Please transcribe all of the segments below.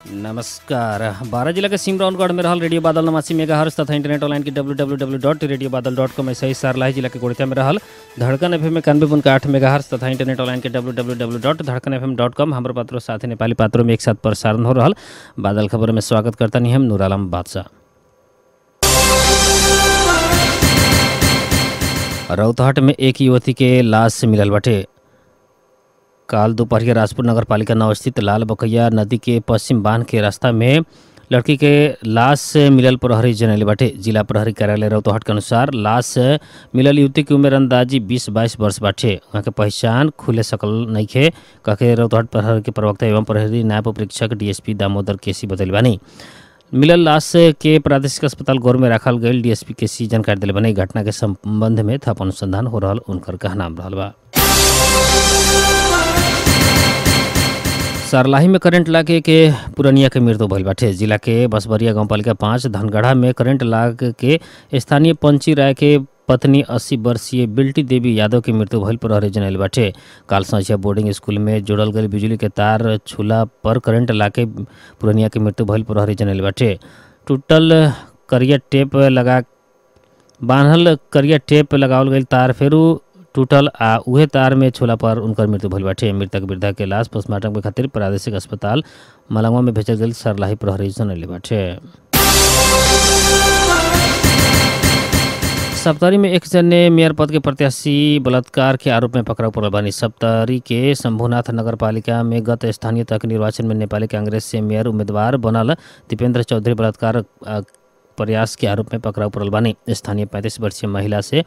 नमस्कार। 12 जिला के सिमरौनगढ़ में रहल रेडियो बादल 89 मेगाहर्ट्ज तथा इंटरनेट ऑनलाइन के www.radiobadal.com। ऐसे ही सरलाही जिला के गोड़िया में रहल धड़कन एफएम 91.8 मेगाहर्ट्ज तथा इंटरनेट ऑनलाइन के www.धड़कनfm.com। हाम्रो पात्रो साथै नेपाली पात्रो में एक साथ प्रसारण हो रहल बादल खबर में स्वागत करता नहीं हम नूर आलम बादशाह। रौतहट में एक युवती के लाश से मिलल बाटे। काल दोपहर के राजपुर नगर पालिका 9 स्थित लाल बकैया नदी के पश्चिम बांध के रास्ता में लड़की के लाश से मिलल प्रहरी जनैले बाटे। जिला प्रहरी कार्यालय रौतहट के अनुसार लाश मिलल युवती के उम्र अंदाजी 20-22 वर्ष बाटे। वहाँ के पहचान खुले सकल नइखे कहे रौतहट प्रहरी के प्रवक्ता एवं प्रहरी नायब उपरीक्षक डीएसपी दामोदर केसी बतैले बानी। मिलल लाश के प्रादेशिक अस्पताल गौर में राखल गई डीएसपी केसी जानकारी दिले बानी। घटना के संबंध में थप अनुसंधान हो रहल उनकर कहनाम रहल बा। सरलाही में करंट लागे के पुरनिया के मृत्यु भइल बाटे। जिला के बसबरिया गांवपालिका 5 धनगढ़ा में करंट लाग के स्थानीय पंची राय के पत्नी 80 वर्षीय बिल्टी देवी यादव के मृत्यु भइल प्रहरी जनैल बाटे। काल संझिया बोर्डिंग स्कूल में जोड़ल गई बिजली के तार छूला पर करंट लाके पुरनिया के मृत्यु भइल प्रहरी जनैल बाटे। टूटल करिया टेप लगा बान्हल करिया टेप लगावल गई तार फेरू टूटल आ उहे तार में छोला पर उनकर मृत्यु भइल बाटे। मृतक वृद्धा के लाश पोस्टमार्टम के खातिर प्रादेशिक अस्पताल मलंगवा में भेजल गेल सरलाही प्रहरी जनैले बाटे। सप्तरी में एक जने मेयर पद के प्रत्याशी बलात्कार के आरोप में पकड़ाउ पड़ल बानी। सप्तरी के शंभुनाथ नगर पालिका में गत स्थानीय तह निर्वाचन में नेपाली कांग्रेस से मेयर उम्मीदवार बनल दीपेंद्र चौधरी बलात्कार प्रयास के आरोप में पकड़ाउ पड़ल बानी। स्थानीय 35 वर्षीय महिला से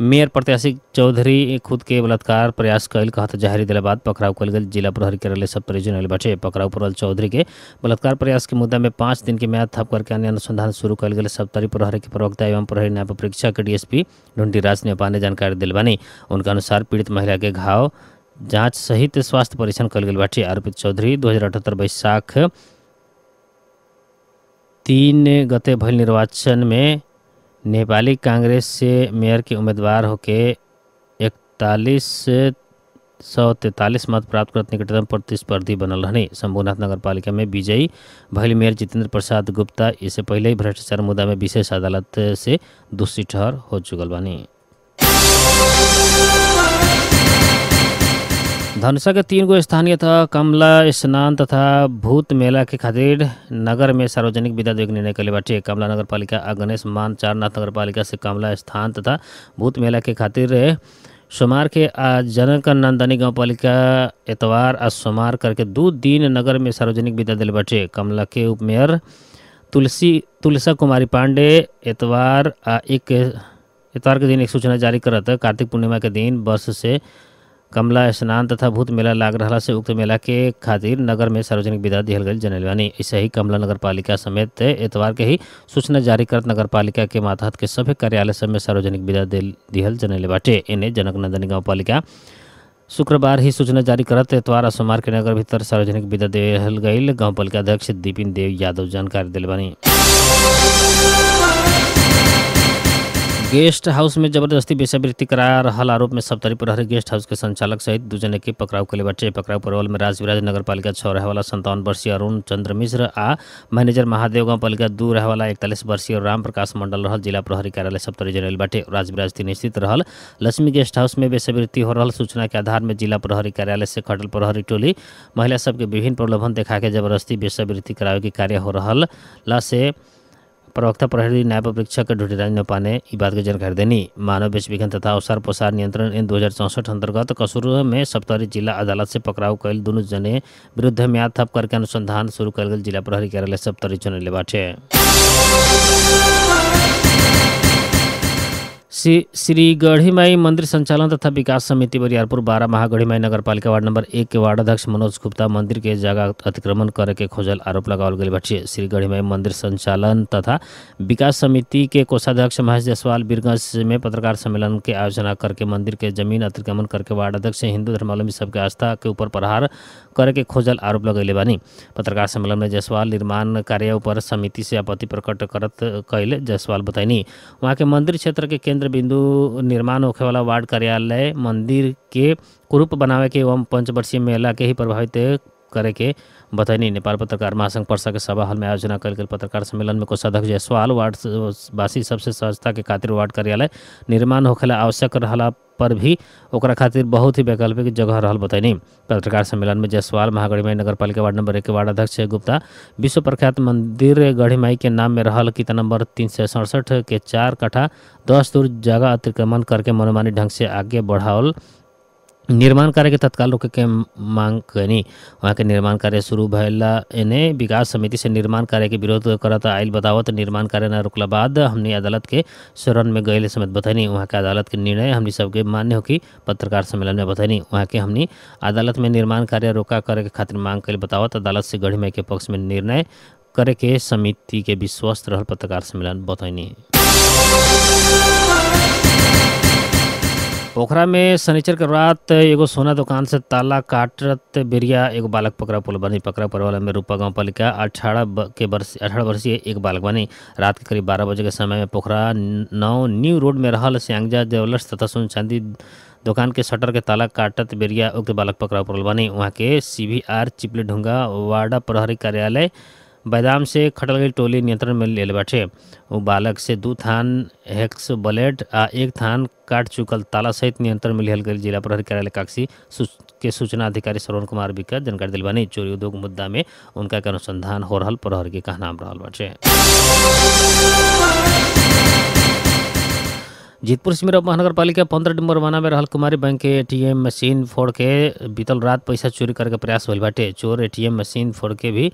मेयर प्रत्याशी चौधरी खुद के बलात्कार प्रयास कैल कहत जाहिर दिला बाद पकड़ाउ कल गेल जिला प्रहरी कार्यालय सप्तरी जनैले बाटे। पकड़ाउ पड़ल चौधरी के बलात्कार प्रयास के मुद्दा में 5 दिन के म्याद थप करके अन्य अनुसंधान शुरू कल गेल सप्तरी प्रहरी के प्रवक्ता एवं प्रहरी नायब परीक्षक डीएसपी ढूंढी राज नेपाल ने जानकारी दिल बानी। उनका अनुसार पीड़ित महिला के घाव जाँच सहित स्वास्थ्य परीक्षण कल गेल बाटे। आरोपित चौधरी 2078 बैशाख 3 गते भइल निर्वाचन में नेपाली कांग्रेस से मेयर के उम्मीदवार होके 4143 मत प्राप्त करत निकटतम प्रतिस्पर्धी बनल रहने। शंभुनाथ नगर पालिका में विजयी भइल मेयर जितेंद्र प्रसाद गुप्ता इससे पहले ही भ्रष्टाचार मुद्दा में विशेष अदालत से दोषी ठहर हो चुकल बानी। धनुषा के 3 गो स्थानीय तथा कमला स्नान तथा भूत मेला के खातिर नगर में सार्वजनिक विदा देवे के निर्णय कले बाटे। कमला नगर पालिका आ गणेश मान चारनाथ नगर पालिका से कमला स्थान तथा भूत मेला के खातिर सोमवार के आ जनक नंदनी गाँव पालिका एतवार आ सोमवार करके 2 दिन नगर में सार्वजनिक विदा दिले बाटे। कमला के उपमेयर तुलसा कुमारी पांडे एतवार आ एतवार के दिन एक सूचना जारी करत कार्तिक पूर्णिमा के दिन बस से कमला स्नान तथा भूत मेला लाग रहा से उक्त मेला के खातिर नगर में सार्वजनिक विदा दिहल गई जनैले बानी। ऐसे ही कमला नगर पालिका समेत एतवार के ही सूचना जारी करत नगर पालिका के मातहत के सभी कार्यालय सब में सार्वजनिक विदा दिहल जनैले बाटे। एने जनक नंदनी गाँव पालिका शुक्रवार ही सूचना जारी करत एतवार आ सोमवार के नगर भीतर सार्वजनिक विदा दिहल गई गाँव पालिका अध्यक्ष दीपिन देव यादव जानकारी दिले बानी। गेस्ट हाउस में जबरदस्ती वेश्यावृत्ति करा रहल आरोप में सप्तरी प्रहरी गेस्ट हाउस के संचालक सहित 2 जने के पकड़ाउ कले बाटे। पकड़ाउ परवल में राजविराज नगर पालिका 6 रहवाला 57 वर्षीय अरुण चंद्र मिश्र आ मैनेजर महादेव गाँव पालिका 2 रहवाला 41 वर्षीय राम प्रकाश मंडल रहल जिला प्रहरी कार्यालय सप्तरी जनैल बाटे। राजविराज 3 स्थित रहल लक्ष्मी गेस्ट हाउस में वेश्यावृत्ति हो रहल सूचना के आधार में जिला प्रहरी कार्यालय से खटल प्रहरी टोली महिला सबके विभिन्न प्रलोभन देखा के जबरदस्ती वेश्यावृत्ति करावे के कार्य हो रहल ला से प्रवक्ता प्रहरी नायब परीक्षक ढूंढीराज नेपाल ने ई बात के जानकारी देनी। मानव बेचबिखन तथा अवसर पसार नियंत्रण इन 2064 अंतर्गत कसूर में सप्तरी जिला अदालत से पकड़ाउ कैल दुनू जने विरुद्ध म्याद थप करके अनुसंधान शुरू कल गेल जिला प्रहरी कार्यालय सप्तरी जनैले बाटे। श्री गढ़ीमाई मंदिर संचालन तथा विकास समिति बरियारपुर 12 महागढ़ीमाई नगर पालिका वार्ड नंबर 1 के वार्ड अध्यक्ष मनोज गुप्ता मंदिर के जगह अतिक्रमण करे के खोजल आरोप लगावल गेल बाटे। श्री गढ़ीमाई मंदिर संचालन तथा विकास समिति के कोषाध्यक्ष महेश जायसवाल बीरगंज में पत्रकार सम्मेलन के आयोजना करके मंदिर के जमीन अतिक्रमण करके वार्ड अध्यक्ष हिंदू धर्मावलंबी सबके आस्था के ऊपर प्रहार करे के खोजल आरोप लगैले बानी। पत्रकार सम्मेलन में जायसवाल निर्माण कार्य ऊपर समिति से आपत्ति प्रकट करत कैले जायसवाल बताइनी। वहाँ के मंदिर क्षेत्र के केंद्र बिंदु निर्माण होखे वाला वार्ड कार्यालय मंदिर के कुरूप बनावे के एवं पंचवर्षीय मेला के ही प्रभावित करे के बतैनी। नेपाल पत्रकार महासंघ पर्सा के सभा हल में आयोजना कयल गेल पत्रकार सम्मेलन में कोषाध्यक्ष जायसवाल वार्ड वासी सबसे सहजता के खातिर वार्ड कार्यालय निर्माण होखेला आवश्यक रहला पर भी ओकरा खातिर बहुत ही वैकल्पिक जगह रहल बतैनी। पत्रकार सम्मेलन में जायसवाल महागढ़ीमाई नगरपालिका वार्ड नंबर 1 के वार्ड अध्यक्ष गुप्ता विश्व प्रख्यात मंदिर गढ़ीमाई के नाम में रहल किता नंबर 367 के 4 कट्ठा 10 दूर जगह अतिक्रमण करके मनमानी ढंग से आगे बढ़ावल निर्माण कार्य के तत्काल रोके के मांग कनी। वहाँ के निर्माण कार्य शुरू भैला एने विकास समिति से निर्माण कार्य के विरोध करत आयल बतावत निर्माण कार्य न रोकला बाद हमनी अदालत के शरण में गए समेत बतैनी। वहाँ के अदालत के निर्णय हमनी सबके मान्य हो कि पत्रकार सम्मेलन में बतैनी। वहाँ के हमनी अदालत में निर्माण कार्य रोका करे के खातिर मांग कैल बतावत अदालत से गढ़ीमाई के पक्ष में निर्णय करे के समिति के विश्वस्त रहल पत्रकार सम्मेलन बतैनी। पोखरा में शनिचर के रात एगो सोना दुकान से ताला काटत बेरिया एगो बालक पकड़ा पुल बनी। पकड़ा परवाला में रूपा गांव पालिका 18 वर्षीय एक बालक बनी। रात के करीब 12 बजे के समय में पोखरा 9 न्यू रोड में रहल स्यांगजा ज्वेलर्स तथा सोन चांदी दुकान के शटर के ताला काटत बेरिया उक्त बालक पकड़ा पड़ल बनी। वहाँ के CVR Chipledhunga वाडा प्रहरी कार्यालय बैदाम से खटल गई टोली नियंत्रण में ले बाटे। वो बालक से 2 थान हेक्स ब्लेड आ 1 थान काट चुकल ताला सहित नियंत्रण में लिहल गई जिला प्रहरी कार्यालय काक्षी के सूचना अधिकारी श्रवण कुमार विका जानकारी दिल बानी। चोरी उद्योग मुद्दा में उनका के अनुसंधान हो रहल प्रहरी के कहनाम रहल बाटे। जीतपुर सिमरा महानगरपालिका 15 डुमरवाना में रहल कुमारी बैंक के एटीएम मशीन फोड़ के बीतल रात पैसा चोरी करके प्रयास होल बाटे। चोर एटीएम मशीन फोड़ के भी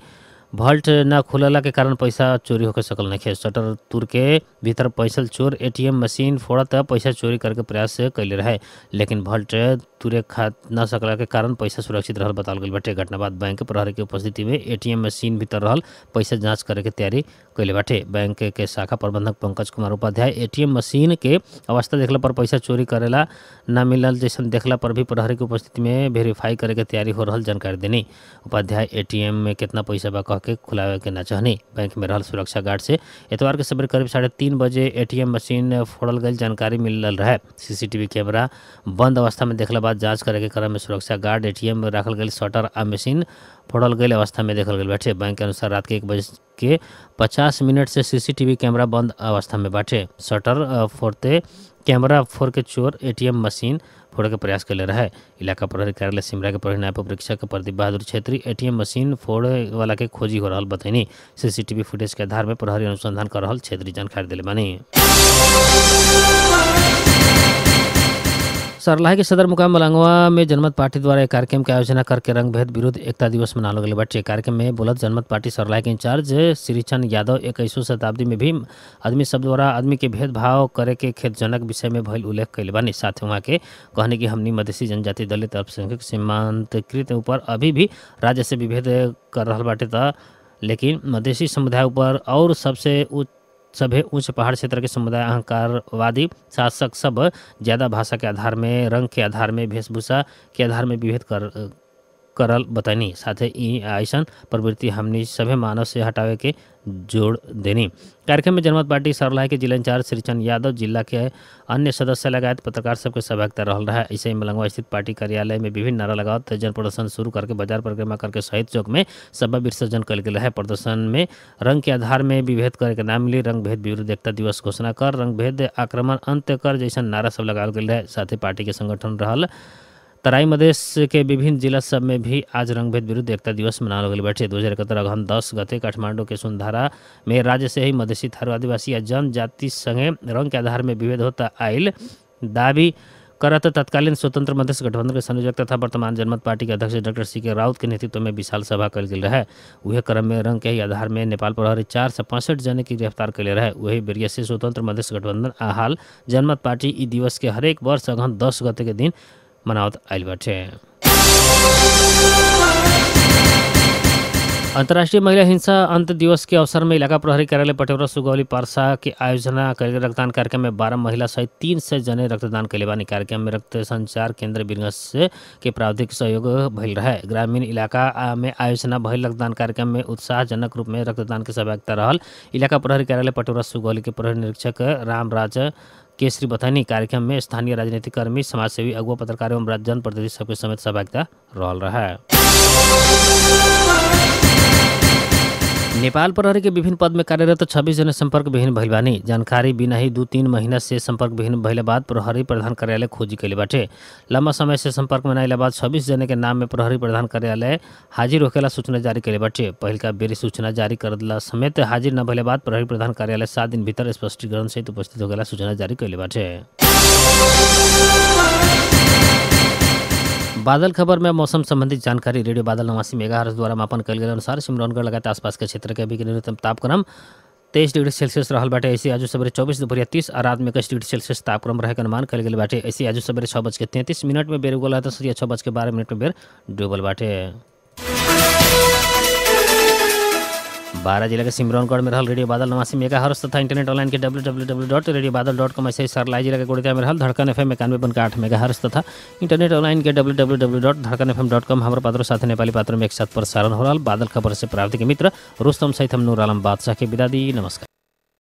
भल्ट न खुलला के कारण पैसा चोरी होकर सकल नहीं। शटर तुर के भीतर पैसल चोर एटीएम मशीन फोड़त पैसा चोरी करके प्रयास कैले रहे, लेकिन भल्ट तुरे खा न सकला के कारण पैसा सुरक्षित रहल बताल गेल बाटे। घटना बाद बैंक प्रहरी के उपस्थिति में एटीएम मशीन भीतर रहल पैसा जांच करे के तैयारी कैले बाटे। बैंक के शाखा प्रबंधक पंकज कुमार उपाध्याय एटीएम मशीन के अवस्था देखला पर पैसा चोरी करेला न मिलल जैसन देखला पर भी प्रहरी के उपस्थिति में वेरीफाई करे के तैयारी हो रहल जानकारी देनी। उपाध्याय एटीएम में कितना पैसा बा कह के खुलावे के न चाहनी। बैंक में रहल सुरक्षा गार्ड से एतवार के सवेरे करीब 3:30 बजे एटीएम मशीन फोड़ल गई जानकारी मिलल रहे। सीसीटीवी कैमरा बंद अवस्था में देखला बाद जांच करे के क्रम में सुरक्षा गार्ड एटीएम में रखल गई शटर आ मशीन फोड़ल गई अवस्था में देखल गई बैठे। बैंक के अनुसार रात के 1:50 से सीसीटीवी कैमरा बंद अवस्था में बाटे। शटर फोड़ते कैमरा फोड़ के चोर एटीएम मशीन फोड़े के प्रयास कैले रहे। इलाका प्रहरी कार्यालय सिमरा के प्रहरी नायब उपरीक्षक प्रदीप बहादुर छेत्री एटीएम मशीन फोड़े वाला के खोजी हो रहा बतैनी। सीसीटीवी फुटेज के आधार में प्रहरी अनुसंधान कर रहा छेत्री जानकारी दिले बानी। सरलाही के सदर मुकाम मलंगवा में जनमत पार्टी द्वारा एक कार्यक्रम के आयोजना करके रंगभेद विरुद्ध एकता दिवस मनाल गए बाटे। कार्यक्रम में बोलत जनमत पार्टी सरलाही के इंचार्ज श्रीचंद यादव 21वीं शताब्दी में भी आदमी सब द्वारा आदमी के भेदभाव करे के खेदजनक विषय में भइल उल्लेख कैले बानी। साथ वहाँ के कहने की हमनी मधेसी जनजाति दलित अल्पसंख्यक सीमांतकृत ऊपर अभी भी राज्य से विभेद कर रहा बाटे त, लेकिन मधेसी समुदाय ऊपर और सबसे उच्च सभे उच्च पहाड़ क्षेत्र के समुदाय अहंकारवादी शासक सब ज़्यादा भाषा के आधार में, रंग के आधार में, वेशभूषा के आधार में विभेद करल बतानी। साथ ही ऐसा प्रवृत्ति हमनी सभे मानव से हटावे के जोड़ देनी। कार्यक्रम में जनमत पार्टी सरलाही के जिला इंचार्ज श्रीचंद यादव, जिला के अन्य सदस्य लगायत पत्रकार सबके सहभागिता रहल रहा। ऐसे ही मलंगवा स्थित पार्टी कार्यालय में विभिन्न नारा लगावत जन प्रदर्शन शुरू करके बाजार परिक्रमा करके शहीद चौक में सभा विसर्जन कल गेल रहे। प्रदर्शन में रंग के आधार में विभेद करे के नाम मिली, रंग भेद विरुद्ध एकता दिवस घोषणा कर, रंग भेद आक्रमण अंत्य कर जैसन नारा सब लगावल गेल रहे। साथ ही पार्टी के संगठन रहल तराई मधेश के विभिन्न जिला सब में भी आज रंगभेद विरुद्ध एकता दिवस मनाल गई बैठे। 2071 अगहन 10 गते काठमांडू के सुंधारा में राज्य से ही मधेसी थारू आदिवासी या जनजाति संगे रंग के आधार में विभेद होता आयल दावी करत तत्कालीन स्वतंत्र मधेश गठबंधन के संयोजक तथा वर्तमान जनमत पार्टी के अध्यक्ष डॉक्टर सी के राउत के नेतृत्व में विशाल सभा कल गेल रहे। वह क्रम में रंग के ही आधार में नेपाल प्रहरी 465 जने की गिरफ्तार कैले रहे। वही बेरिया से स्वतंत्र मधेश गठबंधन आ हाल जनमत पार्टी ई दिवस के हरेक वर्ष अगहन 10 गते के दिन मनावत आयल बाटे। अंतर्राष्ट्रीय महिला हिंसा अंत दिवस के अवसर में इलाका प्रहरी कार्यालय पटेवरा सुगौली पारसा के आयोजना करके रक्तदान कार्यक्रम में 12 महिला सहित 300 जने रक्तदान कैले बानी। कार्यक्रम में रक्त संचार केंद्र बिरगंज के प्राविधिक सहयोग भइल रहे। ग्रामीण इलाका में आयोजना भइल रक्तदान कार्यक्रम में उत्साहजनक रूप में रक्तदान के सहभागिता रहल इलाका प्रहरी कार्यालय पटेवरा सुगौली के प्रहरी निरीक्षक रामराज केसरी बतानी। कार्यक्रम में स्थानीय राजनीतिक कर्मी, समाजसेवी, अगुवा, पत्रकार एवं जनप्रतिनिधि सबके समेत सहभागिता रहल रहा। नेपाल प्रहरी के विभिन्न पद में कार्यरत 26 जना संपर्क विहीन भइल बानी। जानकारी बिना ही 2-3 महीना से संपर्क विहीन भइला बाद प्रहरी प्रधान कार्यालय खोजी कैले बाटे। लंबा समय से संपर्क में न बाद 26 जने के नाम में प्रहरी प्रधान कार्यालय हाजिर होखेला सूचना जारी कैले बाटे। पहिलका बेरी सूचना जारी करला समेत हाजिर न भइला बाद प्रहरी प्रधान कार्यालय 7 दिन भीतर स्पष्टीकरण सहित उपस्थित होखेला सूचना जारी कैले बाटे। बादल खबर में मौसम संबंधित जानकारी रेडियो बादल 89 मेगाहर्ट्ज द्वारा मापन कयल गेल अनुसार सिमरौनगढ़ लगायत आसपास के क्षेत्र के अभी के न्यूनतम तापक्रम 23 डिग्री सेल्सियस रहल बाटे। ऐसे आज सवेरे 24, दोपहरिया 30 और रात में 21 डिग्री सेल्सियस तापक्रम रहे के अनुमान कयल गेल बाटे। ऐसे आज सवेरे 6:33 में बेर उगल है तो 6:12 में बेर डूबल बाटे। 12 जिला के सिमरौनगढ़ में रहल रेडियो बादल 89 मेगाहर्ट्ज तथा इंटरनेट ऑनलाइन के www.radiobadal.com। ऐसे सरलाई जिला के गोड़िया में रहल धड़कन FM 91.8 megahertz तथा इंटरनेट ऑनलाइन के www.धड़कनfm.com। हमारे पात्रों साथ नेपाली पात्रों में एक साथ प्रसारण हो रहा बादल खबर से प्राप्ति के मित्र रुस्तम सहित हम नूर आलम बादशाह के विदा दी। नमस्कार।